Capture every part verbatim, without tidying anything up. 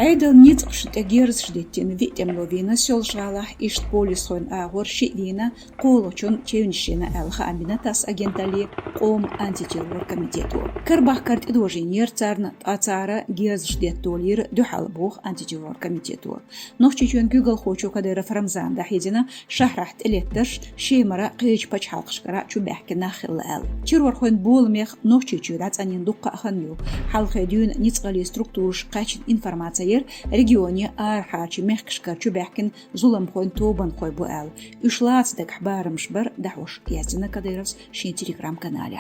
Ӏедалан ницкъашна тӀе герзаш деттина виъ тӀемало вийна Соьлжа-ГӀалахь, иштта полисхойн агӀор шиъ вийна кхоалагӀчун, чевнаш йина аьлла хаам бина ТАСС агенталле Къоман антитеррор комитето. Кара бахкар тӀедожийнера царна, ткъа цара герзаш детта толийра дуьхьал, боху антитеррор комитето. Нохчийчоьнан куьйгалхочо Кадыров Рамзана дӀахьедина, шахьарахь тӀелеттарш Шемара, кхечу пачхьалкхашкара чубаьхкина нах хилла аьлла. Террорхойн боламех Нохчийчоь дӀацӀанйина дуккха а хан ю. Хьалхе дуьйна ницкъаллин структурашка кхаьчна информаци яра, регионе арахьарчу мехкашкара чубаьхкина зуламхойн тобанхой бу аьлла. Уьш лаца дагахь барамаш бара дӀахьош, яздина Кадыровс шен Telegram-каналехь.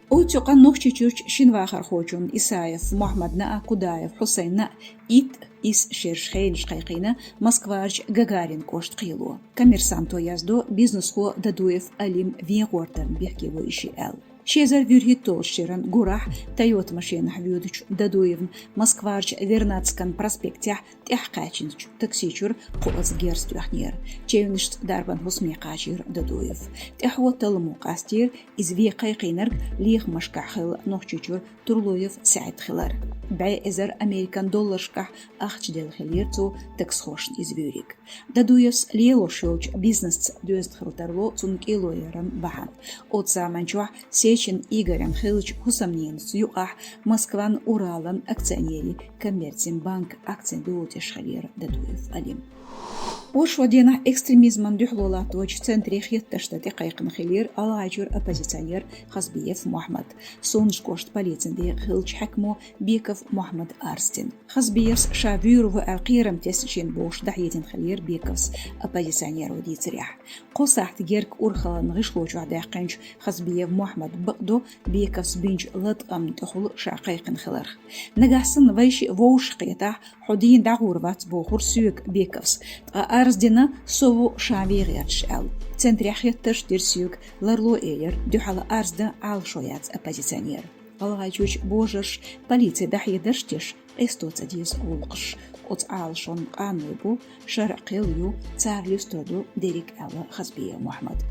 Оццу юкъанна Нохчийчуьрчу шина вахархочунна Исаев Мохьмадна а, Кудаев Хьусайнна а итт исс шераш хенаш кхайкхийна Москварчу Гагарин кӀоштан кхело. Коммерсанто яздо, бизнесхо Дадуев Алим вен гӀортарна бехке ву и шиъ аьлла. Ши эзар вуьрхӀитталгӀачу шеран гурахь Toyota машенахь воьдучу Дадуевна Москварчу Вернадскан проспектехь тӀаьхьакхаьчначу такси чуьра кхоазза герз тоьхнера. Чевнашца дарбан хӀусаме кхачийра Дадуев. ТӀаьхьо талламо къастийра, иза вен кхайкхийнарг лехамашкахь хилла Нохчийчуьра Турлуев СаьӀид хилар. БӀе эзар американ долларшкахь ахча делла хилира цо таксхошна иза вуьйриг. Дадуевс лелош йолчу бизнесца доьзна хила тарло цунна кӀело яран бахьана. Оцу заманчохь Сечин Игоран хиллачу хӀусамненацу юкъахь Москван Уралан акционерийн Коммерцбанкан акцийн дулатӀеш хилира Дадуев Алим. Оршот дийнахь экстремизмана дуьхьало латточу центре хеттарш дан тӀекхайкхина хилира ГӀалгӀайчуьра оппозиционер Хазбиев Мохьмад. Сонаш кӀоштан полицин декъа хиллачу хьаькамо Беков Мохьмад арз дина. Хазбиевс ша вуьйр ву аьлла кхерам тесна шена бохуш дӀахьедина хилира Бековс, оппозиционеро дийцарехь. Кхо сахьт гергга урхаллин гӀишло чохь даьккхинчу Хазбиев Мохьмада бакъдо Бековс бинчу латкъамна тӀехула ша кхайкхина хиларх. Нагахь санна вай шиъ вовшах кхетахь, хьо дийна дӀагӀур вац, бохура соьга Бековс, ткъа арз дина со ву ша вен гӀерташ аьлла. Центрехь хеттарш дира соьга, ларло элира, дуьхьал арз дан Ӏалашо яц оппозиционера. ГӀалгӀайчуьрчу божарша полици дӀахьедарш деш, къесто ца деза гӀуллакхаш. Оцу Ӏалашонан къаной бу, шарӀ кхел ю, цара луьстур ду дерриг, аьлла Хазбиев Мохьмада.